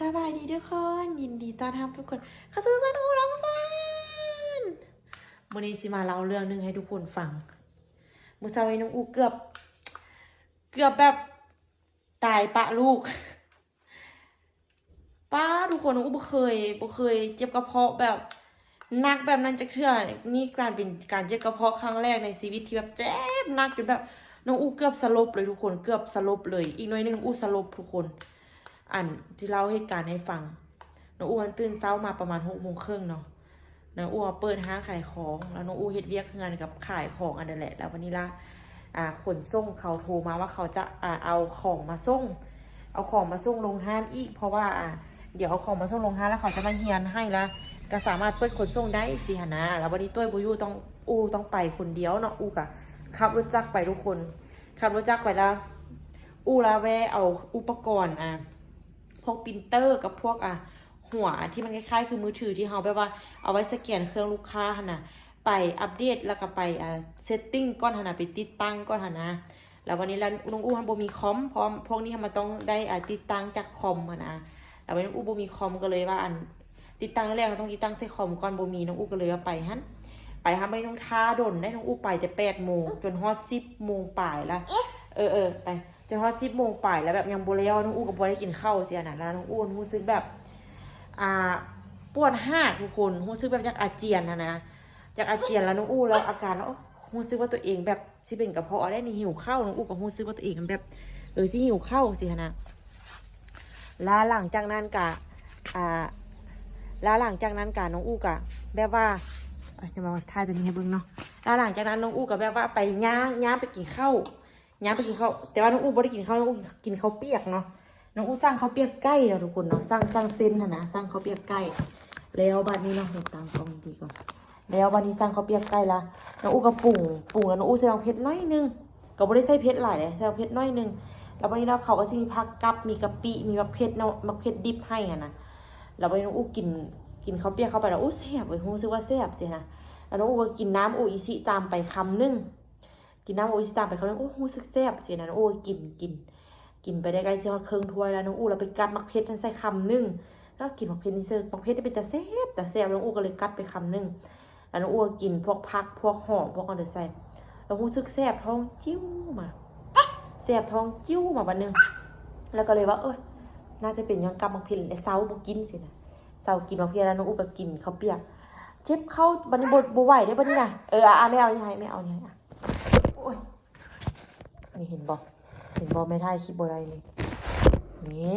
ສະບາຍດີທຸກຄົນ ຍິນດີຕ້ອນຮັບທຸກຄົນເຂົ້າສູ່ຊ່ອງນ້ອງອູ້ລອງຊານ. ມື້ນີ້ຊິມາເລົ່າເລື່ອງໜຶ່ງໃຫ້ທຸກຄົນຟັງ. ມື້ເຊົ້ານີ້ນ້ອງອູ້ເກືອບ ເກືອບແບບຕາຍປະລູກ. ປ້າ ທຸກຄົນ ນ້ອງອູ້ບໍ່ເຄີຍ ບໍ່ເຄີຍເຈັບກະເພາະແບບໜັກແບບນັ້ນຈັກເທື່ອ. ນີ້ການເປັນ ການເຈັບກະເພາະຄັ້ງແລກໃນຊີວິດທີ່ແບບເຈັບໜັກຈົນແບບນ້ອງອູ້ເກືອບສະຫຼົບເລີຍທຸກຄົນ ເກືອບສະຫຼົບເລີຍ. ອີກໜ້ອຍໜຶ່ງອູ້ສະຫຼົບທຸກຄົນ. ອັນທີ່ເລົ່າເຫດການໃຫ້ຟັງ ນ້ອງອູ້ຫັ້ນຕື່ນເຊົ້າມາປະມານຫົກໂມງເຄິ່ງເນາະ ນ້ອງອູ້ເປີດຮ້ານຂາຍຂອງ ແລ້ວນ້ອງອູ້ເຮັດວຽກເຮືອນກັບຂາຍຂອງອັນນັ້ນແຫຼະ. ແລ້ວບັດນີ້ລະ ອ່າ ຂົນສົ່ງເຂົາໂທມາວ່າເຂົາຈະ ອ່າ ເອົາຂອງມາສົ່ງ ເອົາຂອງມາສົ່ງລົງຮ້ານອີກ ເພາະວ່າ ອ່າ ດຽວເອົາຂອງມາສົ່ງລົງຮ້ານ ແລ້ວເຂົາຈະມາຮຽນໃຫ້ ລະກະສາມາດເປີດຂົນສົ່ງໄດ້ຊີ້ຫັ້ນນະ. ແລ້ວບັດນີ້ຕົວເອງບໍ່ຢູ່ ຕ້ອງ ອູ້ຕ້ອງໄປຄົນດຽວເນາະ. ອູ້ກະຂັບລົດຈັກໄປທຸກຄົນ ຂັບລົດຈັກໄປ ລະອູ້ລະແວ່ເອົາອຸປະກອນ ອ່າ ພວກປຣິນເຕີກັບພວກ ອ່າ ຫົວທີ່ມັນຄ້າຍໆຄືມືຖືທີ່ເຮົາແບບວ່າເອົາໄວ້ສະແກນເຄື່ອງລູກຄ້າຫັ້ນນະ ໄປອັບເດດ ແລ້ວກະໄປ ອ່າ ເຊັດຕິ້ງກ່ອນຫັ້ນນະ ໄປຕິດຕັ້ງກ່ອນຫັ້ນນະ. ແລ້ວບັດນີ້ລະນ້ອງອູ້ຫັ້ນບໍ່ມີຄອມ ເພາະວ່າພວກນີ້ເຮົາມັນຕ້ອງໄດ້ ອ່າ ຕິດຕັ້ງຈາກຄອມຫັ້ນນະ. ແລ້ວບັດນີ້ນ້ອງອູ້ບໍ່ມີຄອມ ກະເລີຍວ່າ ອັນ ຕິດຕັ້ງແລກເຮົາຕ້ອງຕິດຕັ້ງໃສ່ຄອມກ່ອນ ບໍ່ມີ ນ້ອງອູ້ກະເລີຍວ່າໄປຫັ້ນ ໄປຫັ້ນ. ບັດນີ້ນ້ອງຖ້າດົນໄດ໋ ນ້ອງອູ້ໄປແຕ່ແປດໂມງ ຈົນຮອດສິບໂມງປາຍລະ ເອີໆ ໄປ ຈົນຮອດສິບໂມງປາຍ ແລ້ວແບບຍັງບໍ່ແລ້ວ ນ້ອງອູ້ກະບໍ່ໄດ້ກິນເຂົ້າຊີ້ນະ. ແລ້ວນ້ອງອູ້ຮູ້ສຶກແບບ ອ່າ ປວດຮາກທຸກຄົນ ຮູ້ສຶກແບບຢາກອາຈຽນຫັ້ນນະ ຢາກອາຈຽນ. ແລ້ວນ້ອງອູ້ ແລ້ວອາການ ໂອ້ ຮູ້ສຶກວ່າຕົວເອງແບບຊິເປັນກະເພາະໄດ໋ນີ້ ຫິວເຂົ້າ ນ້ອງອູ້ກະຮູ້ສຶກວ່າຕົວເອງແບບ ເອີ ຊິຫິວເຂົ້າຊີ້ຫັ້ນນະ. ແລ້ວຫຼັງຈາກນັ້ນກະ ອ່າ ແລ້ວຫຼັງຈາກນັ້ນກະນ້ອງອູ້ກະແບບວ່າ ເອີຍ ດຽວມາຖ່າຍຕົວນີ້ໃຫ້ເບິ່ງເນາະ. ແລ້ວຫຼັງຈາກນັ້ນນ້ອງອູ້ກະແບບວ່າໄປຍ່າງ ຍ່າງໄປກິນເຂົ້າ ຍ່າງໄປກິນເຂົ້າ ແຕ່ວ່ານ້ອງອູ້ບໍ່ໄດ້ກິນເຂົ້າ ນ້ອງອູ້ກິນເຂົ້າປຽກເນາະ. ນ້ອງອູ້ສັ່ງເຂົ້າປຽກໄກ່ເນາະທຸກຄົນເນາະ ສັ່ງ ສັ່ງເສັ້ນຫັ້ນນະ ສັ່ງເຂົ້າປຽກໄກ່. ແລ້ວບາດນີ້ເນາະ ເຮັດຕາມກ້ອງດີກ່ອນ. ແລ້ວບາດນີ້ສັ່ງເຂົ້າປຽກໄກ່ລະ ນ້ອງອູ້ກະປຸງ ປຸງແລ້ວນ້ອງອູ້ໃສ່ໝາກເຜັດໜ້ອຍໜຶ່ງ ກະບໍ່ໄດ້ໃສ່ເຜັດຫຼາຍເດ້ ໃສ່ໝາກເຜັດໜ້ອຍໜຶ່ງ. ແລ້ວບາດນີ້ລະເຂົາກະຊິມີຜັກກັບ ມີກະປິ ມີໝາກເຜັດເນາະ ໝາກເຜັດດິບໃຫ້ຫັ້ນນະ. ແລ້ວບາດນີ້ນ້ອງອູ້ກິນ ກິນເຂົ້າປຽກເຂົ້າໄປລະ ໂອ້ ແຊບເວີຍ ຮູ້ສຶກວ່າແຊບຊີ້ນະ. ແລ້ວນ້ອງອູ້ກະກິນນ້ຳໂອອິຊິຕາມໄປຄຳໜຶ່ງ ກິນນ້ຳໂອອິຊິຕາມໄປຄຳໜຶ່ງ ໂອ້ ຮູ້ສຶກແຊບຊີ້ນະ. ນ້ອງອູ້ກະກິນ ກິນ ກິນໄປໄດ້ໃກ້ຊິຮອດເຄິ່ງຖ້ວຍລະ ນ້ອງອູ້ລະໄປກັດໝາກເຜັດຫັ້ນໃສ່ຄຳໜຶ່ງ ແລ້ວກິນໝາກເຜັດນີ້ເຊີຍ ໝາກເຜັດນີ້ເປັນຕາແຊບ ຕາແຊບ. ນ້ອງອູ້ກະເລີຍກັດໄປຄຳໜຶ່ງ ແລ້ວນ້ອງອູ້ກະກິນພວກຜັກ ພວກຫອມ ພວກອັນໃດໃສ່ ແລ້ວຮູ້ສຶກແຊບທ້ອງຈິ້ວມາ ແຊບທ້ອງຈິ້ວມາບາດໜຶ່ງ. ແລ້ວກະເລີຍວ່າ ເອີຍ ໜ້າຈະເປັນຍ້ອນກັດໝາກເຜັດແຫຼະ ເຊົາບໍ່ກິນຊີ້ນະ ເຊົາກິນໝາກເຜັດ. ແລ້ວນ້ອງອູ້ກະກິນເຂົ້າປຽກ ເຈັບເຂົ້າ ບາດນີ້ບໍ່ ບໍ່ໄຫວເດ້ບາດນີ້ນະ. ເອີ ອາ ແມ່ເອົານີ້ໃຫ້ ແມ່ເອົານີ້ໃຫ້ ອາ ໂອ້ຍ ນີ້ເຫັນບໍ່ ເຫັນບໍ່ ແມ່ຖ່າຍຄລິບບໍ່ໄດ້ນີ້ ນີ້.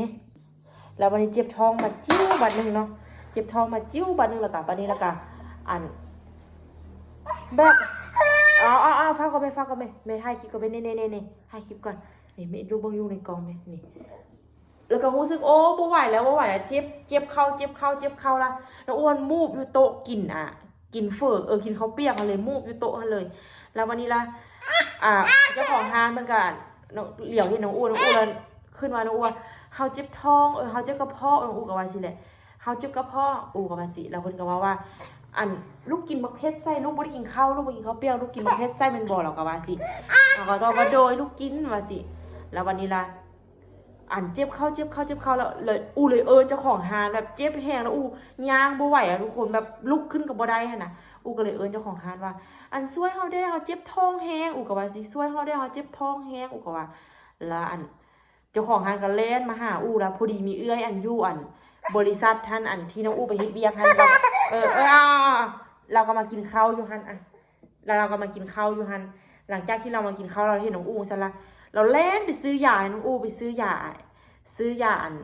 ແລ້ວບາດນີ້ເຈັບທ້ອງມາຈິ້ວບາດໜຶ່ງເນາະ ເຈັບທ້ອງມາຈິ້ວບາດໜຶ່ງ ແລ້ວກະບາດນີ້ ແລ້ວກະ ອັນ ແບບ ເອົາ ເອົາ ເອົາ ຟັງກ່ອນແມ່ ຟັງກ່ອນແມ່ ແມ່ຖ່າຍຄລິບກ່ອນແມ່ ນີ້ ນີ້ ນີ້ ຖ່າຍຄລິບກ່ອນ ນີ້ ແມ່ດູເບິ່ງຢູ່ໃນກ້ອງແມ່ ນີ້. ແລ້ວກະຮູ້ສຶກ ໂອ້ ບໍ່ໄຫວແລ້ວ ບໍ່ໄຫວແລ້ວ ເຈັບ ເຈັບເຂົ່າ ເຈັບເຂົ່າ ເຈັບເຂົ່າລະ. ນ້ອງອູ້ມູບຢູ່ໂຕະກິນ ອ່າ ກິນເຝີ ເອີ ກິນເຂົ້າປຽກຫັ້ນເລີຍ ມູບຢູ່ໂຕະຫັ້ນເລີຍ. ແລ້ວບາດນີ້ລະ ອ່າ ເຈົ້າຂອງຮ້ານເພິ່ນກະ ຫຼຽວເຫັນນ້ອງອູ້ ນ້ອງອູ້ລະຂຶ້ນວ່າ ນ້ອງອູ້ວ່າ ເຮົາເຈັບທ້ອງ ເອີ ເຮົາເຈັບກະເພາະ ນ້ອງອູ້ກະວ່າຊີ້ແຫຼະ ເຮົາເຈັບກະເພາະ ອູ້ກະວ່າຊີ້. ແລ້ວເພິ່ນກະເວົ້າວ່າ ອັນ ລູກກິນໝາກເຜັດໃສ່ ລູກບໍ່ໄດ້ກິນເຂົ້າ ລູກບໍ່ກິນເຂົ້າປຽກ ລູກກິນໝາກເຜັດໃສ່ແມ່ນບໍ່ ລາວກະວ່າຊີ້. ເຮົາກະຕອບວ່າ ໂດຍ ລູກກິນ ວ່າຊີ້. ແລ້ວບາດນີ້ລະ ອັນ ເຈັບເຂົ່າ ເຈັບເຂົ່າ ເຈັບເຂົ່າ ແລ້ວ ແລ້ວອູ້ເລີຍເອີ້ນເຈົ້າຂອງຮ້ານ ແບບເຈັບແຮງ ແລ້ວອູ້ຍ່າງບໍ່ໄຫວແລ້ວທຸກຄົນ ແບບລຸກຂຶ້ນກະບໍ່ໄດ້ຫັ້ນນະ. ອູ້ກະເລີຍເອີ້ນເຈົ້າຂອງຮ້ານວ່າ ອັນ ຊ່ວຍເຮົາແດ່ ເຮົາເຈັບທ້ອງແຮງ ອູ້ກະວ່າຊີ້ ຊ່ວຍເຮົາແດ່ ເຮົາເຈັບທ້ອງແຮງ ອູ້ກະວ່າ. ແລ້ວ ອັນ ເຈົ້າຂອງຮ້ານກະແລ່ນມາຫາອູ້ ລະພໍດີມີເອື້ອຍ ອັນ ຢູ່ ອັນ ບໍລິສັດຫັ້ນ ອັນ ທີ່ນ້ອງອູ້ໄປເຮັດວຽກຫັ້ນ ເອີ ເອີ ລາວກະມາກິນເຂົ້າຢູ່ຫັ້ນ ອະ ລາວກະມາກິນເຂົ້າຢູ່ຫັ້ນ. ຫຼັງຈາກທີ່ລາວມາກິນເຂົ້າ ລາວເຫັນນ້ອງອູ້ຊັ້ນລະ ລາວແລ່ນໄປຊື້ຢາໃຫ້ນ້ອງອູ້ ໄປຊື້ຢາ ຊື້ຢາ ອັນ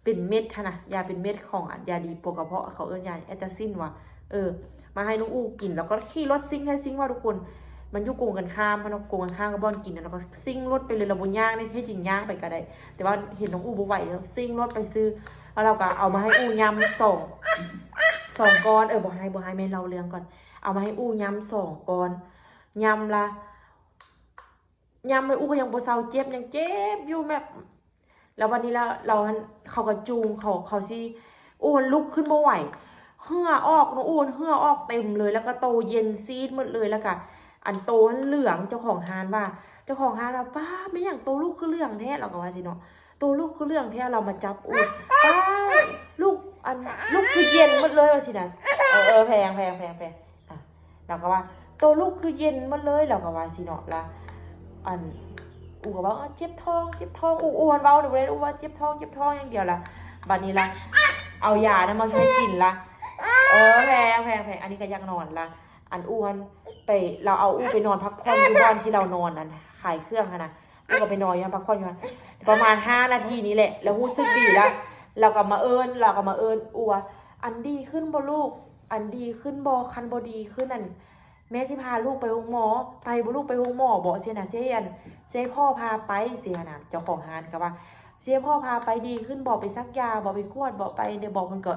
ເປັນເມັດຫັ້ນນະ ຢາເປັນເມັດຂອງ ອັນ ຢາດີປົວກະເພາະ ເຂົາເອີ້ນຢາແອັນຕາຊິນຫວາ ເອີ ມາໃຫ້ນ້ອງອູ້ກິນ. ລາວກະຂີ່ລົດຊິ່ງແທ້ຊິ່ງວ່າທຸກຄົນ ມັນຢູ່ກົງກັນຂ້າມຫັ້ນເນາະ ກົງກັນຂ້າມກັບບ່ອນກິນ ລາວກະຊິ່ງລົດໄປເລີຍ ລາວບໍ່ຍ່າງເດ້ ເຮັດຫຍັງຍ່າງໄປກະໄດ້ ແຕ່ວ່າເຫັນນ້ອງອູ້ບໍ່ໄຫວ ຊິ່ງລົດໄປຊື້ ລະລາວກະເອົາມາໃຫ້ອູ້ຫຍ້ຳສອງ ສອງກ້ອນ ເອີ ບໍ່ໃຫ້ ບໍ່ໃຫ້ ແມ່ເລົ່າເລື່ອງກ່ອນ ເອົາມາໃຫ້ອູ້ຫຍ້ຳສອງກ້ອນ ຫຍ້ຳລະ ຫຍ້ຳແລ້ວອູ້ກະຍັງບໍ່ເຊົາເຈັບ ຍັງເຈັບຢູ່ແບບ ແລ້ວບາດນີ້ລະ ລາວຫັ້ນ ເຂົາກະຈູງ ເຂົາ ເຂົາຊິ ອູ້ຫັ້ນລຸກຂຶ້ນບໍ່ໄຫວ ເຫື່ອອອກ ນ້ອງອູ້ຫັ້ນເຫື່ອອອກເຕັມເລີຍ ແລ້ວກະໂຕເຢັນຊີດໝົດເລີຍ ແລ້ວກະ ອັນ ໂຕຫັ້ນເຫຼືອງ ເຈົ້າຂອງຮ້ານວ່າ ເຈົ້າຂອງຮ້ານວ່າ ປ້າ ແມ່ນຫຍັງໂຕລູກຄືເຫຼືອງແທ້ ລາວກະວ່າຊີ້ເນາະ ໂຕລູກຄືເຫຼືອງແທ້ ລາວມາຈັບອູ້ ປ້າ ລູກ ອັນ ລູກຄືເຢັນໝົດເລີຍ ວ່າຊີ້ນະ. ເອີ ເອີ ແພງ ແພງ ແພງ ແພງ ອ່ະ ລາວກໍວ່າ ໂຕລູກຄືເຢັນໝົດເລີຍ ລາວກໍວ່າຊີ້ເນາະ. ລະ ອັນ ອູກໍວ່າ ເອີ ເຈັບທ້ອງ ເຈັບທ້ອງ ອູ ອູຫັ້ນເວົ້າເດ້ ບໍ່ໄດ້ອູວ່າເຈັບທ້ອງ ເຈັບທ້ອງຢ່າງດຽວລະ. ບັດນີ້ລະ ເອົາຢານັ້ນມາໃຫ້ກິນລະ. ເອີ ແພງ ແພງ ແພງ ອັນນີ້ກໍຢາກນອນລະ. ອັນອູຫັ້ນໄປ ລາວເອົາອູໄປນອນພັກຜ່ອນຢູ່ບ່ອນທີ່ລາວນອນ ອັນຂາຍເຄື່ອງຫັ້ນນະ. ອູກໍໄປນອນຢູ່ຫັ້ນ ພັກຜ່ອນຢູ່ຫັ້ນ ປະມານຫ້ານາທີນີ້ແຫຼະ ລາວຮູ້ສຶກດີລະ. ລາວກໍມາເອີ້ນ ລາວກໍມາເອີ້ນອູວ່າ ອັນ ດີຂຶ້ນບໍ່ລູກ? ອັນ ດີຂຶ້ນບໍ່? ຄັນບໍ່ດີຂຶ້ນ ອັນ ແມ່ຊິພາລູກໄປໂຮງໝໍ. ໄປບໍ່ລູກ? ໄປໂຮງໝໍບໍ່? ຊີ້ນະ ຊິໃຫ້ ອັນ ຊິໃຫ້ພໍ່ພາໄປ ຊີ້ຫັ້ນນະ. ເຈົ້າຂອງຮ້ານກໍວ່າ ຊິໃຫ້ພໍ່ພາໄປ ດີຂຶ້ນບໍ່? ໄປສັກຢາບໍ່? ໄປກວດບໍ່? ໄປແດ່ບໍ່? ເພິ່ນກໍ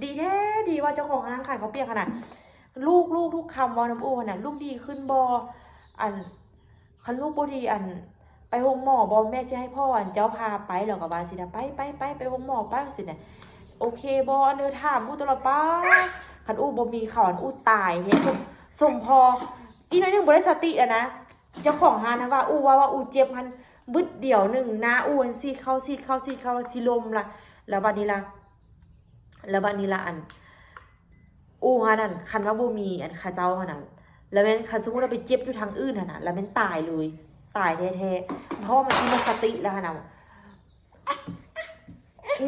ດີແທ້ດີວ່າ ເຈົ້າຂອງຮ້ານຂາຍເຂົ້າປຽກຫັ້ນນະ. ລູກ ລູກທຸກຄຳເວົ້ານຳອູຫັ້ນນະ ລູກດີຂຶ້ນບໍ່? ອັນ ຄັນລູກບໍ່ດີ ອັນ ໄປໂຮງໝໍບໍ່? ແມ່ຊິໃຫ້ພໍ່ ອັນ ເຈົ້າພາໄປ. ລາວກໍວ່າຊີ້ນະ ໄປ ໄປ ໄປ ໄປໂຮງໝໍໄປ ຊີ້ນະ. ໂອເຄບໍ່? ອັນເດີ ຖາມອູຕະຫຼອດ. ປ້າ ຄັນອູບໍ່ມີເຂົາ ອັນອູຕາຍເດ້. ສົມ ສົມພໍ ອີກໜ້ອຍໜຶ່ງບໍ່ໄດ້ສະຕິແລ້ວນະ. ເຈົ້າຂອງຮ້ານຫັ້ນວ່າອູວ່າ ວ່າອູເຈັບຫັ້ນ ບຶດດຽວໜຶ່ງ ໜ້າອູຫັ້ນສີດເຂົ້າ ສີດເຂົ້າ ສີດເຂົ້າ ຊິລົ້ມລະ. ແລ້ວບັດນີ້ລະ ແລ້ວບັດນີ້ລະ ອັນ ອູຫັ້ນ ອັນ ຄັນວ່າບໍ່ມີ ອັນ ເຂົາເຈົ້າຫັ້ນນະ ລະແມ່ນ ຄັນສົມມຸດວ່າໄປເຈັບຢູ່ທາງອື່ນຫັ້ນນະ ລະແມ່ນຕາຍເລີຍ ຕາຍແທ້ໆ. ເພາະວ່າມັນຊິໝົດສະຕິແລ້ວຫັ້ນນະ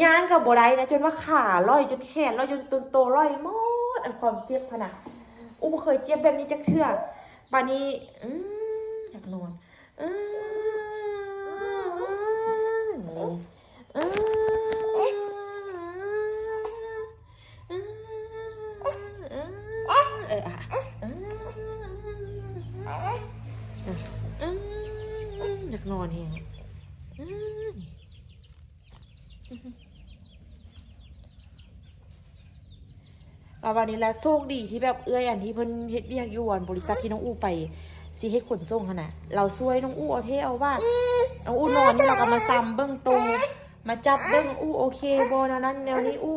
ຍ່າງກໍບໍ່ໄດ້ນະ ຈົນວ່າຂາລ້ອຍ ຈົນແຂນລ້ອຍ ຈົນຕົນໂຕລ້ອຍໝົດ ອັນຄວາມເຈັບຫັ້ນນະ. ອູບໍ່ເຄີຍເຈັບແບບນີ້ຈັກເທື່ອ. ບາດນີ້ ອືມ ຢາກນອນ ເອີ ເອີ ເອີ ເອີ ເອີ ເອີ ເອີ ຢາກນອນແຮງ ເອີ. ລະບາດນີ້ລະ ໂຊກດີທີ່ແບບເອື້ອຍອັນທີ່ເພິ່ນເຮັດວຽກຢູ່ອັນບໍລິສັດທີ່ນ້ອງອູໄປຊິເຮັດຂົນສົ່ງຫັ້ນນະ ລາວຊ່ວຍນ້ອງອູເອົາເທເອົາວ່າ ນ້ອງອູນອນຢູ່ ລາວກໍມາສ່ຳເບິ່ງໂຕ ມາຈັບເບິ່ງ ອູໂອເຄບໍ່ ແນວນັ້ນແນວນີ້ ອູ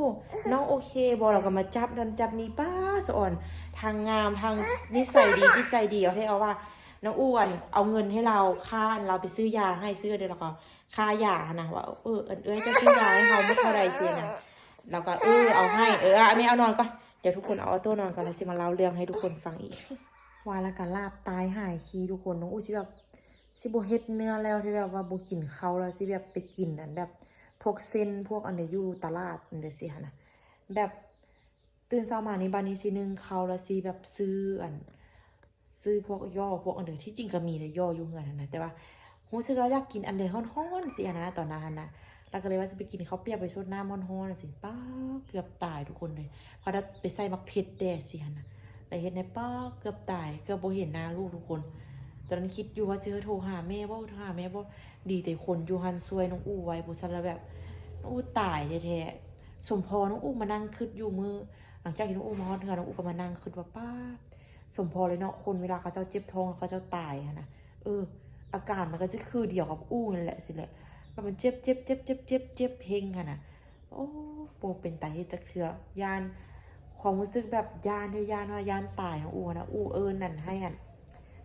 ນ້ອງໂອເຄບໍ່ ລາວກໍມາຈັບນັ້ນຈັບນີ້. ປ້າ ສະອອນ ທັງງາມ ທັງນິໄສດີ ຈິດໃຈດີ ເອົາແທ້ເອົາວ່າ. ນ້ອງອູອັນເອົາເງິນໃຫ້ລາວ ຄ່າອັນລາວໄປຊື້ຢາໃຫ້ ຊື້ເດີ ລາວກໍຄ່າຢາຫັ້ນນະ ວ່າ ເອີ ອັນເອື້ອຍຈະຊື້ຢາໃຫ້ເຮົາໝົດເທົ່າໃດຊີ້ນະ ລາວກໍ ເອີ ເອົາໃຫ້ ເອີ ອາ ແມ່ເອົານອນກ່ອນ ດຽວທຸກຄົນເອົາອອໂຕ້ນອນກ່ອນ ລະຊິມາເລົ່າເລື່ອງໃຫ້ທຸກຄົນຟັງອີກ. ວ່າລະກະລາບຕາຍຫາຍຄີ ທຸກຄົນ ນ້ອງອູຊິແບບ ຊິບໍ່ເຮັດເນື້ອແລ້ວ ທີ່ແບບວ່າບໍ່ກິນເຂົ້າແລ້ວ ຊິແບບໄປກິນອັນແບບພວກເສັ້ນ ພວກອັນໃດຢູ່ຕະຫຼາດ ອັນໃດຊີ້ຫັ້ນນະ. ແບບຕື່ນເຊົ້າມານີ້ ບາດນີ້ຊິໜຶ້ງເຂົ້າ ລະຊິແບບຊື້ອັນ ຊື້ພວກຍໍ່ ພວກອັນເດີ ທີ່ຈິງກໍມີແຫຼະ ຍໍ່ຢູ່ເຮືອນຫັ້ນນະ ແຕ່ວ່າຮູ້ສຶກວ່າຢາກກິນອັນໃດຮ້ອນໆ ຊີ້ຫັ້ນນະ ຕອນນັ້ນຫັ້ນນະ. ລະກໍເລີຍວ່າຊິໄປກິນເຂົ້າປຽກ ໄປຊົດນ້ຳຮ້ອນໆ ຊີ້ ປ້າ ເກືອບຕາຍທຸກຄົນເລີຍ ເພາະໄດ້ໄປໃສ່ໝາກເຜັດແດ່ຊີ້ຫັ້ນນະ ລະເຮັດໃຫ້ ປ້າ ເກືອບຕາຍ ເກືອບບໍ່ເຫັນໜ້າລູກທຸກຄົນ. ຕອນນັ້ນຄິດຢູ່ວ່າຊິໂທຫາແມ່ບໍ່ ໂທຫາແມ່ບໍ່ ດີແຕ່ຄົນຢູ່ຫັ້ນຊ່ວຍນ້ອງອູໄວ້ ບໍ່ຊັ້ນລະແບບນ້ອງອູຕາຍແທ້ໆ. ສົມພໍນ້ອງອູມານັ່ງຄິດຢູ່ມື້ ຫຼັງຈາກທີ່ນ້ອງອູມາຮອດເຮືອນ ນ້ອງອູກໍມານັ່ງຄິດວ່າ ປ້າ ສົມພໍເລີຍເນາະ ຄົນເວລາເຂົາເຈົ້າເຈັບທ້ອງ ເຂົາເຈົ້າຕາຍຫັ້ນນະ ເອີ ອາການມັນກໍຊິຄືດຽວກັບອູນັ້ນແຫຼະຊີ້ແຫຼະ ແບບມັນເຈັບ ເຈັບ ເຈັບ ເຈັບ ເຈັບ ເຈັບເຮັງຫັ້ນນະ. ໂອ້ ບໍ່ເປັນຕາເຮັດຈັກເທື່ອ ຢ້ານ ຄວາມຮູ້ສຶກແບບຢ້ານເດ້ ຢ້ານວ່າຢ້ານຕາຍຂອງອູຫັ້ນນະ. ອູເອີ້ນນັ້ນໃຫ້ອັນ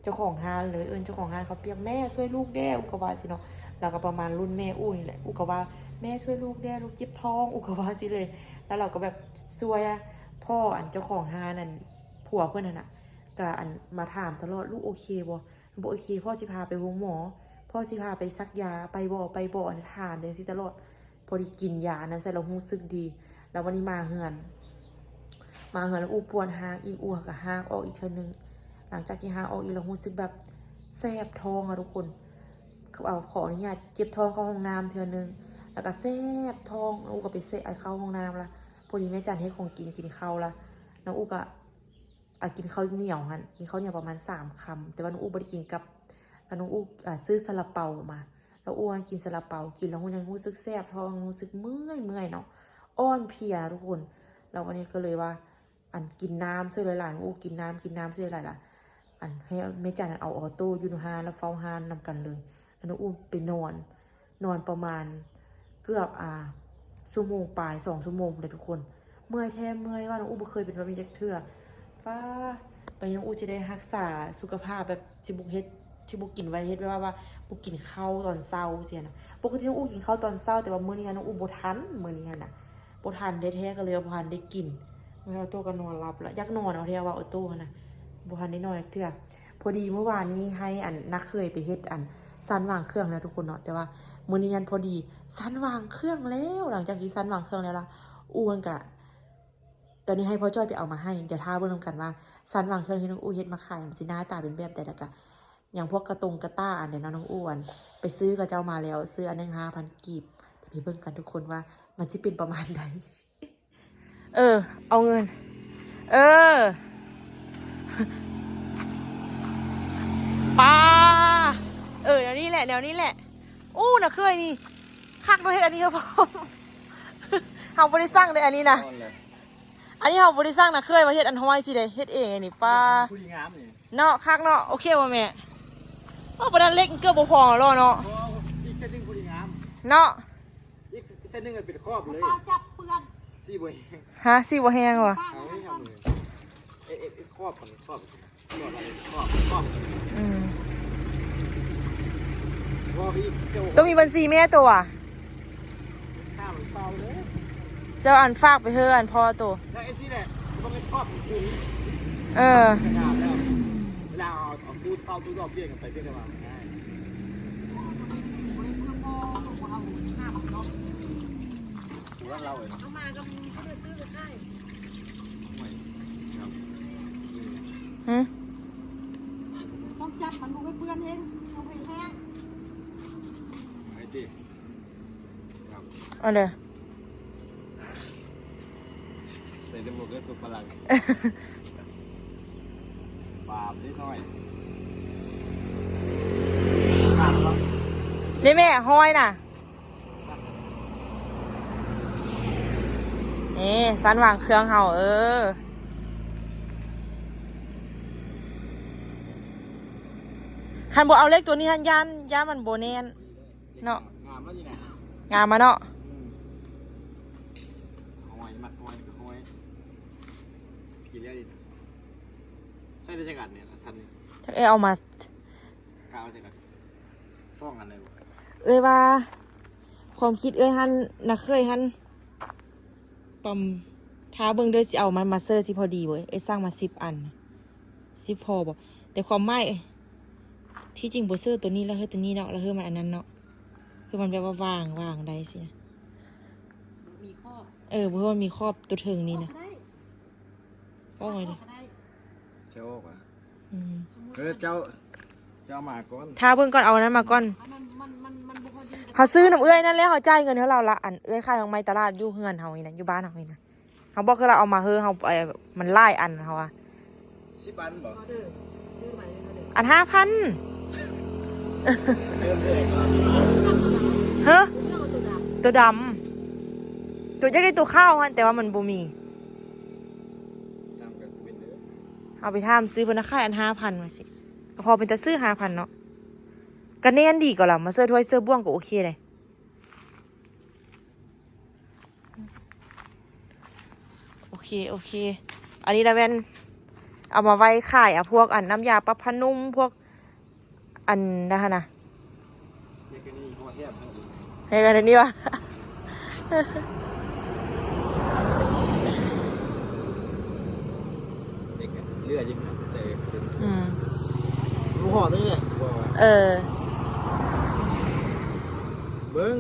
ເຈົ້າຂອງຮ້ານເລີຍ ເອີ້ນເຈົ້າຂອງຮ້ານເຂົ້າປຽກ ແມ່ຊ່ວຍລູກແດ່ ອູກໍວ່າຊີ້ເນາະ ລາວກໍປະມານລຸ້ນແມ່ອູນີ້ແຫຼະ ອູກໍວ່າ ແມ່ຊ່ວຍລູກແດ່ ລູກເຈັບທ້ອງ ອູກໍວ່າຊີ້ເລີຍ. ລະລາວກໍແບບຊ່ວຍພໍ່ອັນເຈົ້າຂອງຮ້ານນັ້ນ ຜົວເພິ່ນຫັ້ນນະ ກະອັນມາຖາມຕະຫຼອດ ລູກໂອເຄບໍ່? ບໍ່ໂອເຄ ພໍ່ຊິພາໄປໂຮງໝໍ ພໍ່ຊິພາໄປສັກຢາ ໄປບໍ່ ໄປບໍ່ ອັນຖາມຈັ່ງຊີ້ຕະຫຼອດ. ພໍດີກິນຢາອັນນັ້ນໃສ່ແລ້ວຮູ້ສຶກດີ ແລ້ວວັນນີ້ມາເຮືອນ ມາເຮືອນແລ້ວອູປວດຮາກອີກ ອູກໍຮາກອອກອີກເທື່ອໜຶ່ງ. ຫຼັງຈາກທີ່ຮາກອອກອີກແລ້ວຮູ້ສຶກແບບແສບທ້ອງອະທຸກຄົນ ເອົາ ຂໍອະນຸຍາດເຈັບທ້ອງເຂົ້າຫ້ອງນ້ຳເທື່ອໜຶ່ງ ແລ້ວກໍແສບທ້ອງ ນ້ອງອູກໍໄປເຊະອັນເຂົ້າຫ້ອງນ້ຳລະ. ພໍດີແມ່ຈັນເຮັດຂອງກິນ ກິນເຂົ້າລະ ນ້ອງອູກໍ ອາ ກິນເຂົ້າໜຽວຫັ້ນ ກິນເຂົ້າໜຽວປະມານສາມຄຳ ແຕ່ວ່ານ້ອງອູບໍ່ໄດ້ກິນກັບ ແລ້ວນ້ອງອູ ອາ ຊື້ຊາລາເປົາມາ ແລ້ວອູກິນຊາລາເປົາ ກິນແລ້ວຍັງຮູ້ສຶກແສບທ້ອງ ຮູ້ສຶກເມື່ອຍໆເນາະ ອ່ອນເພຍນະທຸກຄົນ. ແລ້ວວັນນີ້ກໍເລີຍວ່າ ອັນ ກິນນ້ຳຊ່ວຍຫຼາຍໆ ນ້ອງອູກິນນ້ຳ ກິນນ້ຳຊ່ວຍຫຼາຍລະ ອັນ ໃຫ້ແມ່ຈັນເອົາອອໂຕ້ຢູ່ຮ້ານ ແລ້ວເຝົ້າຮ້ານນຳກັນເລີຍ. ແລ້ວນ້ອງອູໄປນອນ ນອນປະມານເກືອບ ອ່າ ຊົ່ວໂມງປາຍ ສອງຊົ່ວໂມງພຸ້ນແຫຼະທຸກຄົນ. ເມື່ອຍແທ້ເມື່ອຍວ່າ ນ້ອງອູບໍ່ເຄີຍເປັນແບບນີ້ຈັກເທື່ອ. ປ້າ ໄປນ້ອງອູຊິໄດ້ຮັກສາສຸຂະພາບແບບຊິບໍ່ເຮັດ ຊິບໍ່ກິນໄວ ເຮັດແບບວ່າ ວ່າບໍ່ກິນເຂົ້າຕອນເຊົ້າຊີ້ນະ. ປົກກະຕິນ້ອງອູກິນເຂົ້າຕອນເຊົ້າ ແຕ່ວ່າມື້ນີ້ນ້ອງອູບໍ່ທັນ ມື້ນີ້ຫັ້ນນະ. ບໍ່ທັນແທ້ໆ ກໍເລີຍບໍ່ທັນໄດ້ກິນ. ແມ່ອອໂຕ້ກໍນອນຫຼັບລະ ຢາກນອນເອົາແທ້ວ່າອອໂຕ້ຫັ້ນນະ ບໍ່ທັນໄດ້ນອນຈັກເທື່ອ. ພໍດີມື້ວານນີ້ໃຫ້ອັນນ້າເຂີຍໄປເຮັດອັນຊັ້ນວາງເຄື່ອງນະທຸກຄົນເນາະ ແຕ່ວ່າມື້ນີ້ຫັ້ນພໍດີຊັ້ນວາງເຄື່ອງແລ້ວ. ຫຼັງຈາກທີ່ຊັ້ນວາງເຄື່ອງແລ້ວລະ ອູ່ຫັ້ນກະ ຕອນນີ້ໃຫ້ພໍ່ຈ້ອຍໄປເອົາມາໃຫ້ ດຽວຖ້າເບິ່ງນຳກັນວ່າຊັ້ນວາງເຄື່ອງທີ່ນ້ອງອູ່ເຮັດມາຂາຍ ມັນຊິໜ້າຕາເປັນແບບໃດ ແລ້ວກະ ຫຍັງພວກກະຕົງກະຕ່າອັນໃດເນາະ ນ້ອງອູ່ ອັນໄປຊື້ເຂົາເຈົ້າມາແລ້ວ ຊື້ອັນໜຶ່ງຫ້າພັນກີບ. ດຽວໄປເບິ່ງກັນທຸກຄົນວ່າມັນຊິເປັນປະມານໃດ. ເອີ ເອົາເງິນ ເອີ ປາ ເອີ ແນວນີ້ແຫຼະ ແນວນີ້ແຫຼະ. ໂອ້ ນ້າເຂີຍນີ້ຄັກເນາະ ເຮັດອັນນີ້ເຮົາພ້ອມ ເຮົາບໍ່ໄດ້ສັ່ງເດ້ ອັນນີ້ນະ ອັນນີ້ເຮົາບໍ່ໄດ້ສັ່ງ ນ້າເຂີຍວ່າເຮັດອັນຫ້ອຍຊິໄດ້ເຮັດເອງ ອັນນີ້ ປາ ຜູ້ດີງາມນີ້ ເນາະ ຄັກເນາະ. ໂອເຄບໍ່ແມ່? ໂອ້ ປານນັ້ນເຫຼັກເກືອບບໍ່ພໍແລ້ວເນາະ ອີກເສັ້ນໜຶ່ງຜູ້ດີງາມ ເນາະ ອີກເສັ້ນໜຶ່ງເປັນຂອບເລີຍ ຊິບໍ່ແຮງ ຮະ ຊິບໍ່ແຮງຫວາ? ເອົາ ເຮັດຂອບ ຂອບ ຂອບ ຂອບ ອືມ ຕ້ອງມີບັນຊີແມ່ໂຕຫວາ? ເຈົ້າອັນຝາກໄປເຮີອັນພໍ່ໂຕ ເອີ ເວລາເອົາ ເອົາຂູດເຂົ້າ ຂູດອອກ ປ່ຽນກັນໄປປ່ຽນກັນມາ ມັນງ່າຍ. ຫຶ ຕ້ອງຈັບມັນ ບໍ່ໃຫ້ເປື້ອນເອງ ບໍ່ໃຫ້ແຫ້ງ. ອັນເດ ໃສ່ແຕ່ໝວກກັບສຸກຝຣັ່ງ ບາບເດັກນ້ອຍ ເດ້ແມ່ ຫ້ອຍນະ ນີ້ ຊັ້ນວາງເຄື່ອງເຮົາ ເອີ ຄັນບໍ່ເອົາເຫຼັກຕົວນີ້ຫັ້ນ ຢ້ານ ຢ້ານມັນບໍ່ແໜ້ນ. ເນາະ ງາມແລ້ວນີ້ນະ ງາມມາເນາະ ອືມ ຫ້ອຍ ມັກຫ້ອຍກໍຫ້ອຍ ກິນແລ້ວນີ້ນະ ໃຊ້ໄດ້ຈັກອັນນີ້ ອັນຊັ້ນນີ້ ຈັກເອື້ອຍເອົາມາ ກະເອົາຈັກອັນ ສອງອັນເລີຍບໍ່? ເອື້ອຍວ່າ ຄວາມຄິດເອື້ອຍຫັ້ນ ນ້າເຂີຍຫັ້ນ ປຳ ຖ້າເບິ່ງເດີ ຊິເອົາມັນມາເຊີຊິພໍດີບໍ່? ເອື້ອຍສັ່ງມາສິບອັນ ຊິພໍບໍ່? ແຕ່ຄວາມໝາຍ ທີ່ຈິງບໍ່ເຊີຕົວນີ້ ລະເຮີຕົວນີ້ເນາະ ລະເຮີມັນອັນນັ້ນເນາະ ຄືມັນແບບວ່າວາງ ວາງໄດ້ຊີ້ນະ ມີຂອບ ເອີ ເພາະວ່າມີຂອບຕົວເທິງນີ້ນະ ອອກໄດ້ ອອກໄດ້ ຈະອອກຫວາ? ອືມ ເອີ ເຈົ້າ ເຈົ້າມາກ່ອນ ຖ້າເບິ່ງກ່ອນ ເອົາອັນນັ້ນມາກ່ອນ ເຮົາຊື້ນຳເອື້ອຍນັ້ນແລ້ວ ເຮົາຈ່າຍເງິນໃຫ້ລາວລະ ອັນເອື້ອຍຂາຍໝາກໄມ້ຕະຫຼາດຢູ່ເຮືອນເຮົານີ້ນະ ຢູ່ບ້ານເຮົານີ້ນະ ເຮົາບອກຄືລາວເອົາມາເຮີ ເຮົາ ເອີ ມັນຫຼາຍອັນ ເຮົາວ່າ ສິບອັນບໍ່? ອັນຫ້າພັນ ຮະ ໂຕດຳ ໂຕຢາກໄດ້ໂຕຂາວຫັ້ນ ແຕ່ວ່າມັນບໍ່ມີ ເຮົາໄປຖາມຊື້ເພິ່ນນະ ຂາຍອັນຫ້າພັນວ່າຊີ້ ກໍພໍເປັນຕາຊື້ຫ້າພັນເນາະ ກະແໜ້ນດີກໍລະ ມາເຊີຖ້ວຍເຊີບ່ວງກໍໂອເຄເດ້. ໂອເຄ ໂອເຄ ອັນນີ້ລະແມ່ນເອົາມາໄວ້ຂາຍ ອະ ພວກອັນນ້ຳຢາປັບຜ້ານຸ່ມ ພວກອັນນັ້ນຫັ້ນນະ ໃຫ້ກັນອັນນີ້ວ່າ ເຫຼືອຢູ່ໃສ່ ອືມ ຮູ້ຮອດນີ້ແຫຼະ ເອີ ເບິ່ງ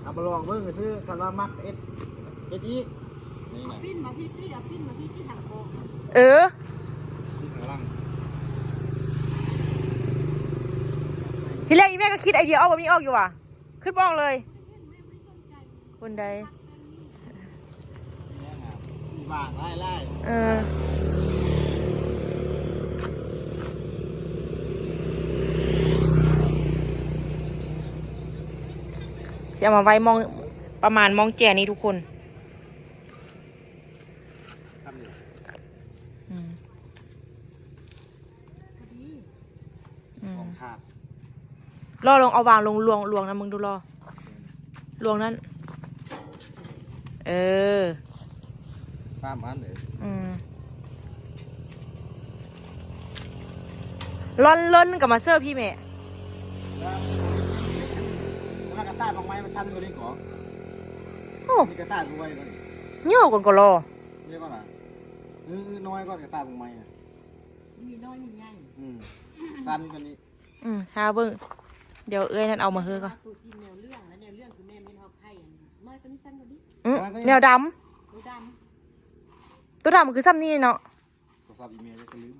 ເອົາມາລອງເບິ່ງຊື່ ຄັນວ່າມັກເຮັດ ເຮັດອີກ ນີ້ນະ ປິ່ນມາພີ້ຕິ ເອົາປິ່ນມາພີ້ຕິ ທາງໂກ ເອີ ທີແລກອີແມ່ກໍຄິດໄອເດຍອອກ ວ່າມີອອກຢູ່ຫວາ ຄິດບໍ່ອອກເລີຍ ຄົນໃດ ຫວ່າງຫຼາຍໆ ເອີ ຊິເອົາມາໄວ້ໝ່ອງ ປະມານໝ່ອງແຈນີ້ທຸກຄົນ ອືມ ອືມ ລອລອງເອົາວາງລົງລວງ ລວງນັ້ນເບິ່ງດູ ລອ ລວງນັ້ນ ເອີ ສາມອັນເອີ ອືມ ລອນເລີນກັບມາເຊີພີ້ແມ່ ແລ້ວກະຕາດອອກໄມ້ມາຊັ້ນກວ່ານີ້ກໍ ໂອ້ ມີກະຕາດໄວ້ກ່ອນ. ຍໍກ່ອນກໍລໍ ນີ້ກ່ອນນະ. ເອີ ນ້ອຍກ່ອນກະຕາກໃໝ່ນະ. ມີນ້ອຍມີໃຫຍ່. ອືມ ສັ້ນກວ່ານີ້. ອືມ ຖ້າເບິ່ງ ດຽວເອື້ອຍນັ້ນເອົາມາເຮີກ່ອນ. ໂຕຊີ້ນແນວເລື່ອງ ແລະແນວເລື່ອງຄືແມ່ນ ແມ່ນເຮົາໄຂ່ອັນນ້ອຍກວ່ານີ້ ສັ້ນກວ່ານີ້. ອືມ ແນວດຳ ໂຕດຳ ໂຕດຳຄືສ່ຳນີ້ເນາະ. ໂທລະສັບອີເມລກໍລືມ.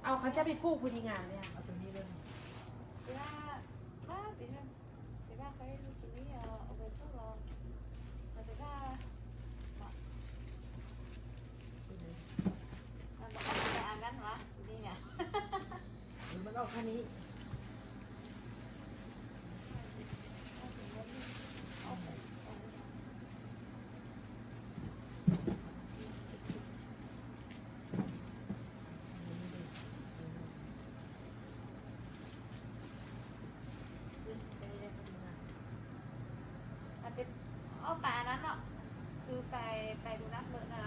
ເອົາ ເຂົາຈະໄປປູກຜູ້ທີ່ງາມເລີຍ ເອົາຕົວນີ້ເລີຍ. ມັນອອກແຄ່ນີ້. ເອົາໄປອັນນັ້ນເນາະ ຄືໄປ ໄປດູນັດເລີນະ.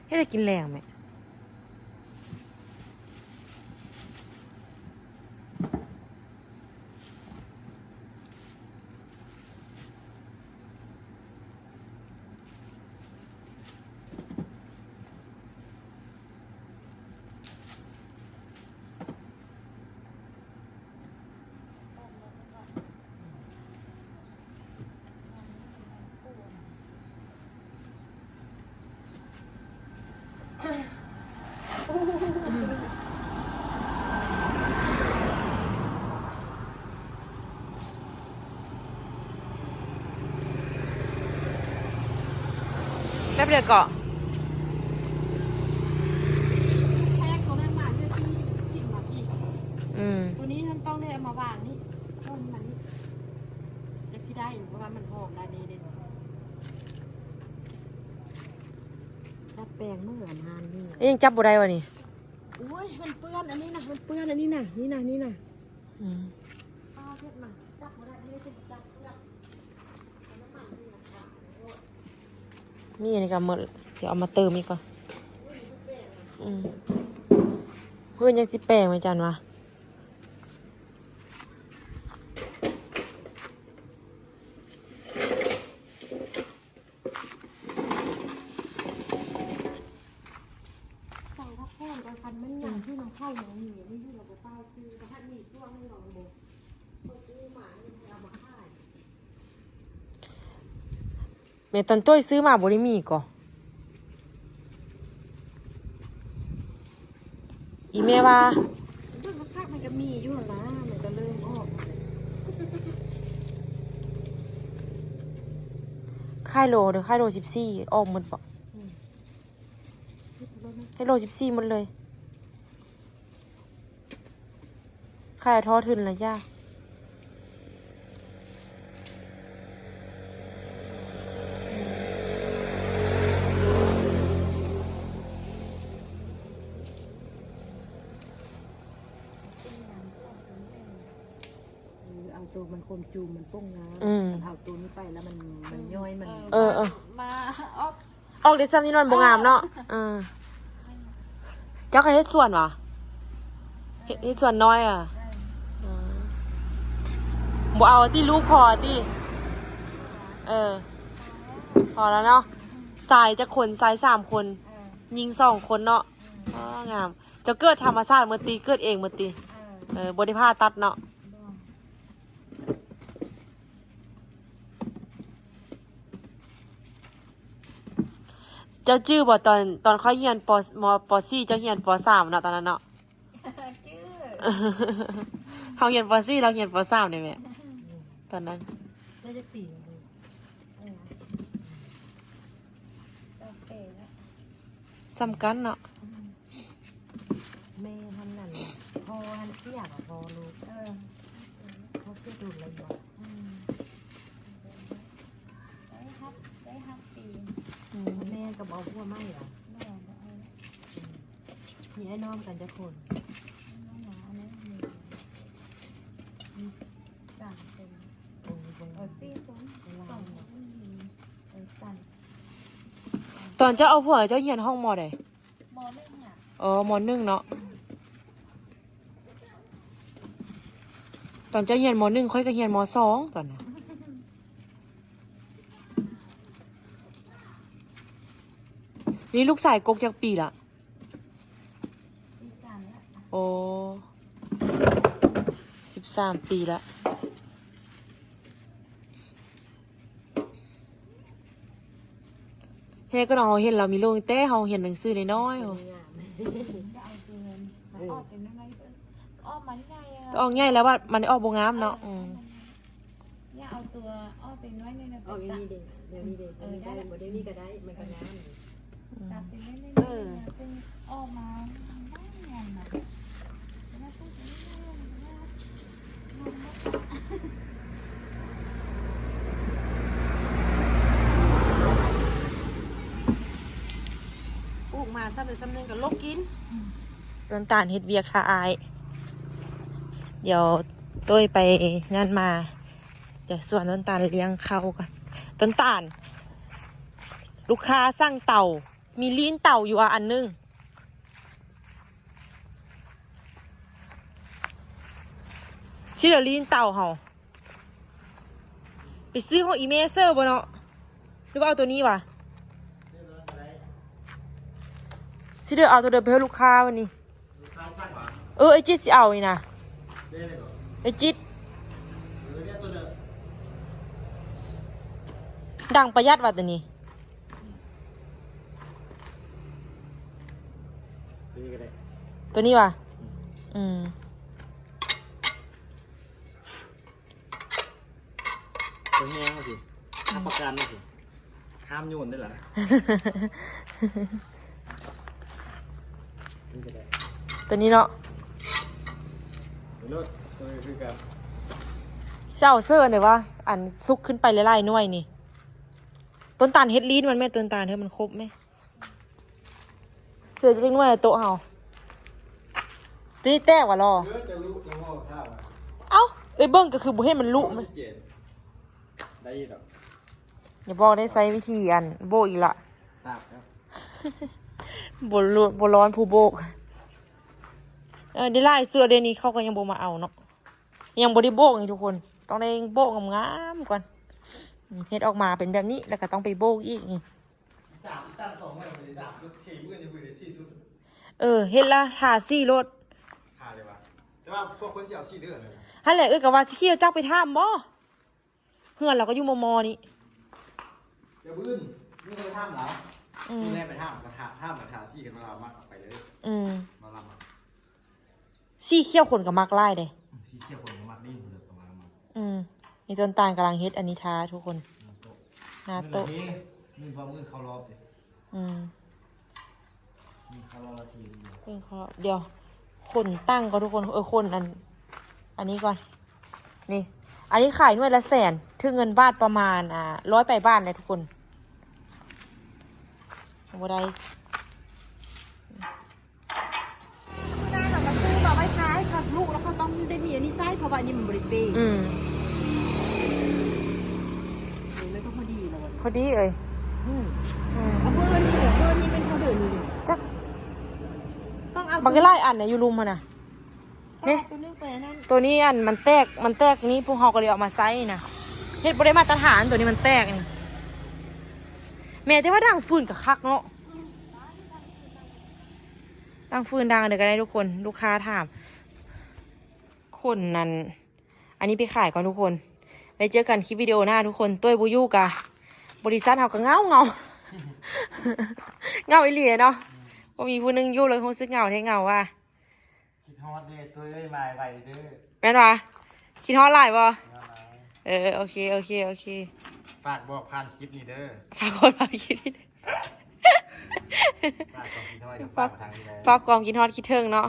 ເຮັດໃຫ້ກິນແລງແມະ. ແປັບດຽວເກາະ ແທກໂຕນັ້ນມາ ເພື່ອຊິກິນໝາກອີກ. ອືມ ໂຕນີ້ມັນຕ້ອງໄດ້ເອົາມາວາງນີ້ ຕົ້ນມັນນີ້ ຈັກຊິໄດ້ ເພາະວ່າມັນຫອມຫຼາຍເດ້ ເດ້. ດັດແປງມື້ອັນງານນີ້ ຍັງຈັບບໍ່ໄດ້ວະນີ້. ໂອ້ຍ ມັນເປື້ອນອັນນີ້ນະ ມັນເປື້ອນອັນນີ້ນະ ນີ້ນະ ນີ້ນະ. ອືມ ປ້າເຮັດມາຈັບບໍ່ໄດ້ ນີ້ເປັນຈັບເພື່ອນ ນ້ຳມັນນີ້ນະ. ມີອັນນີ້ກໍໝົດ ດຽວເອົາມາເຕີມອີກກ່ອນ. ອືມ ເພື່ອນຍັງຊິແປງໄວ້ຈັນວະ. ສັ່ງພັກຜ່ອນກ່ອນ ຄັນມັນຫຍັງທີ່ນຳເຂົ້າຍັງມີ ມີຢູ່ລະບໍ່ເປົ່າຊື້ ກໍໃຫ້ມີຊ່ວງໜຶ່ງດອກ ບໍ່ ເຂົາກູ້ມາໃຫ້ເອົາມາຂາຍ. ແມ່ນຕອນໂຕ້ຍຊື້ມາບໍ່ໄດ້ມີກໍ ອີແມ່ວ່າ ເບິ່ງຄັກໆ ມັນກໍມີຢູ່ຫັ້ນລະ ມັນກໍເລີ່ມອອກ. ຂາຍໂລເດີ ຂາຍໂລສິບສີ່ ອອກໝົດບໍ່? ອືມ ຂາຍໂລສິບສີ່ໝົດເລີຍ. ຂາຍທໍ່ທຶນລະຈ້າ. ອືມ. ໂຕມັນຄວາມຈູມມັນປົງງາມ ອືມ ຄັນເອົາໂຕນີ້ໄປແລ້ວມັນ ມັນຍ່ອຍ ມັນ ເອີ ເອີ ມາອອກ ອອກໄດ້ຊ່ຳນີ້ມັນບໍ່ງາມເນາະ ເອີ ເອີ ເຈົ້າກໍເຮັດສວນຫວາ? ເຮັດ ເຮັດສວນນ້ອຍ ເອີ ເອີ ບໍ່ເອົາຕິ ລູກພໍຕິ ເອີ ພໍແລ້ວເນາະ ຊາຍຈັກຄົນ? ຊາຍສາມຄົນ ເອີ ຍິງສອງຄົນເນາະ ເອີ ງາມ ເຈົ້າເກີດທຳມະຊາດໝົດຕິ? ເກີດເອງໝົດຕິ? ເອີ ເອີ ບໍ່ໄດ້ຜ່າຕັດເນາະ? ບໍ່ ເຈົ້າຈື່ບໍ່ ຕອນ ຕອນຂ້ອຍຮຽນ ປ ມ ປ ສີ່ ເຈົ້າຮຽນ ປ ສາມ ເນາະ ຕອນນັ້ນເນາະ? ຈື່ ເຮົາຮຽນ ປ ສີ່ ລາວຮຽນ ປ ສາມ ນີ້ແມ່ ຕອນນັ້ນ ໄດ້ຈັກປີແລ້ວ? ເອີ ຊໍ່າກັນເນາະ ອືມ ແມ່ຫັ້ນນັ້ນ ພໍ່ຫັ້ນເສຍ ພໍ່ລູກ ເອີ ພໍ່ເສຍດົນແລ້ວບໍ່? ອືມ ໄດ້ຮັບ ໄດ້ຮັບປີ ອືມ ແມ່ກໍບໍ່ເອົາຜົວໃໝ່ຫວາ? ບໍ່ ບໍ່ເອົາ ອືມ ມີອ້າຍນ້ອງກັນຈັກຄົນ? ອ້າຍນ້ອງຫຼາຍ ອັນນັ້ນມີ ມີສາມຄົນ ໂອ້ ເອີ ສີ່ຄົນ ສອງຄົນຍິງ ເອີ ສັນ ຕອນເຈົ້າເອົາຜົວ ເຈົ້າຮຽນຫ້ອງ ມໍໃດ? ມໍໜຶ່ງ ອໍ ມໍໜຶ່ງເນາະ ອືມ ຕອນເຈົ້າຮຽນ ມໍໜຶ່ງ ຂ້ອຍກໍຮຽນ ມໍສອງ ຕອນນັ້ນ ນີ້ລູກຊາຍກົກຈັກປີລະ? ສິບສາມແລ້ວ ໂອ້ ສິບສາມປີລະ ແທ້ກໍເນາະ ເຮົາເຫັນລາວມີລູກແຕ່ເຮົາຮຽນໜັງສືນ້ອຍໆ ເຮົາ ເອີ ອອກໃຫຍ່ແລ້ວວ່າມັນອອກບໍ່ງາມເນາະ ເອີ ອືມ ຢ່າເອົາຕົວອອກໄປໜ້ອຍໜຶ່ງນະ ອອກແນວນີ້ເດ້ ແນວນີ້ເດ້ ເອີ ແນວນີ້ໄດ້ ໄດ້ ບໍ່ໄດ້ນີ້ກໍໄດ້ ມັນກໍງາມ ອືມ ຕັດໄປໜ້ອຍໜຶ່ງ ເອີ ຈຶ່ງອອກມາ ງາມນະ ປູກມາຊ້ຳໃດຊ້ຳໜຶ່ງກໍລົກກິນ ອືມ ຕົ້ນຕານເຮັດວຽກຖ້າອ້າຍ ດຽວໂຕ້ຍໄປນັ້ນມາ ດຽວຊວນຕົ້ນຕານລ້ຽງເຂົ້າກ່ອນ ຕົ້ນຕານ ລູກຄ້າສັ່ງເຕົາ ມີລີ້ນເຕົາຢູ່ວ່າອັນໜຶ່ງ ຊິເຫຼືອລີ້ນເຕົາເຮົາ ໄປຊື້ຂອງອີເມເຊີບໍ່ເນາະ ຫຼືວ່າເອົາໂຕນີ້ຫວາ? ຊິເລືອກເອົາໂຕໃດໄປໃຫ້ລູກຄ້າວັນນີ້? ລູກຄ້າສັ່ງຫວາ? ເອີ ໄອ້ຈິດຊິເອົານີ້ນະ ເດ້ເດ້ກໍ ໄອ້ຈິດ ເອີ ເດ້ໂຕເດີ ດັງປະຢັດຫວາໂຕນີ້? ໂຕນີ້ກໍໄດ້ ໂຕນີ້ຫວາ? ອືມ ອືມ ໂຕແຮງຊິ ອືມ ຮັບປະກັນຊິ ຫ້າມໂຍນເດ້ລະ ໂຕນີ້ເນາະ ໂຕນີ້ຄືກັນ ຊິເອົາເສີເດ້ວ່າ ອັນສຸກຂຶ້ນໄປຫຼາຍໆໜ່ວຍນີ້ ຕົ້ນຕານເຮັດລີ້ນມັນແມ່ ຕົ້ນຕານເຮີມັນຄົບແມ່. ເສືອຈັກໜ່ວຍໂຕະເຮົາ ຕີແຕກຫວາລໍ? ເອີ ຈະລຸຈະງໍຂ້າວະ ເອົ້າ ເອີຍ ເບິ່ງກໍຄືບໍ່ເຫັນມັນລຸ ບໍ່ຊັດເຈນ ໄດ້ດອກ ຢ່າບອກໄດ້ໃຊ້ວິທີອັນໂບກອີກລະ ຕາກແລ້ວ ບໍ່ ບໍ່ຮ້ອນຜູ້ໂບກ ເອີ ໄດ້ຫຼາຍເສືອ ດຽວນີ້ເຂົາກໍຍັງບໍ່ມາເອົາເນາະ. ຍັງບໍ່ໄດ້ໂບກນີ້ທຸກຄົນ ຕ້ອງໄດ້ໂບກງາມໆກ່ອນ ອືມ ເຮັດອອກມາເປັນແບບນີ້ ແລ້ວກໍຕ້ອງໄປໂບກອີກນີ້ ສາມ ຕັ້ງສອງໜ່ວຍ ໄປເລີຍສາມຊຸດ ເຄມື້ນີ້ໄປເລີຍສີ່ຊຸດ ເອີ ເຮັດລະທາສີໂລດ ທາເລີຍວ່າ ແຕ່ວ່າພວກເພິ່ນຊິເອົາສີເດີນະ ຫັ້ນແຫຼະ ເອີຍ ກໍວ່າຊິຂີ່ລົດຈັກໄປຖາມບໍ່? ເຮືອນລາວກໍຢູ່ມໍ່ໆນີ້ ດຽວມື້ອື່ນ ມື້ອື່ນໄປຖາມລາວ ອືມ ມື້ແລກໄປຖາມ ກໍຖາມ ຖາມ ກໍທາສີກັນວ່າລາວມັກ ເອົາໄປເລີຍ ອືມ ວ່າລາວມັກ ສີຂຽວຄົນກໍມັກຫຼາຍເດ້ ອືມ ສີຂຽວຄົນກໍມັກ ໄດ້ຍິນເພິ່ນກໍວ່າມັກ ອືມ ນີ້ຕົ້ນຕານກຳລັງເຮັດອັນນີ້ທາທຸກຄົນ ໜ້າໂຕະ ໜ້າໂຕະ ມື້ອື່ນ ມື້ອື່ນເຂົາລອບເດ້ ອືມ ນີ້ເຂົາລອລະທີດຽວ ເພິ່ນເຂົາ ດຽວ ຂົນຕັ້ງກ່ອນທຸກຄົນ ເອີ ຂົນອັນ ອັນນີ້ກ່ອນ ນີ້ ອັນນີ້ຂາຍໜ່ວຍລະແສນ ຖືກເງິນບາດປະມານ ອ່າ ຮ້ອຍປາຍບາດແຫຼະທຸກຄົນ ບໍ່ໄດ້ ຄືນານເຮົາກໍຊື້ມາໄວ້ຂາຍ ເຂົາລຸແລ້ວເຂົາຕ້ອງໄດ້ມີອັນນີ້ໃຊ້ ເພາະວ່າອັນນີ້ມັນບໍ່ໄດ້ເປ ອືມ ພໍດີເອີຍ ອືມ ອືມ ເອົາເບີນີ້ເດີ ເບີນີ້ແມ່ນເທົ່າເດີນີ້ເດີ ຈັກ ຕ້ອງເອົາ ບັກຫຼາຍອັນນະ ຢູ່ລຸ່ມຫັ້ນນະ ນີ້ ເອົາຕົວໜຶ່ງໄປອັນນັ້ນ ຕົວນີ້ອັນມັນແຕກ ມັນແຕກນີ້ ພວກເຮົາກໍເລີຍເອົາມາໃຊ້ນະ ເຮັດບໍ່ໄດ້ມາດຕະຖານ ຕົວນີ້ມັນແຕກນີ້ ແມ່ ແຕ່ວ່າດັງຟືນກໍຄັກເນາະ ດັງຟືນດັງອັນໃດກໍໄດ້ທຸກຄົນ ລູກຄ້າຖາມ ຄົນນັ້ນ ອັນນີ້ໄປຂາຍກ່ອນທຸກຄົນ ໄວ້ເຈີກັນຄລິບວິດີໂອໜ້າທຸກຄົນ ໂຕ້ຍບໍ່ຢູ່ກະ ບໍລິສັດເຮົາກໍເຫງົາໆ ເຫງົາອີ່ຫຼີເນາະ ບໍ່ມີຜູ້ໜຶ່ງຢູ່ເລີຍ ຮູ້ສຶກເຫງົາແທ້ ເຫງົາວ່າ ຄິດຮອດເດ້ ໂຕ້ຍເອີຍ ມາໄວເດີ ແມ່ນຫວາ? ຄິດຮອດຫຼາຍບໍ່? ເອີ ໂອເຄ ໂອເຄ ໂອເຄ ຝາກບອກຜ່ານຄລິບນີ້ເດີ ຝາກບອກຜ່ານຄລິບນີ້ເດີ ຝາກຄວາມຄິດຮອດ ຝາກ ຝາກຄວາມຄິດຮອດຄິດເຖິງເນາະ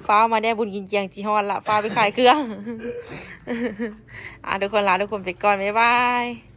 ຟ້າວມາແດ່ບຸນກິນຈຽງຊິຮອດລະ ຟ້າວໄປຂາຍເຄື່ອງ ອ່າ ທຸກຄົນ ລາທຸກຄົນໄປກ່ອນ ບາຍບາຍ.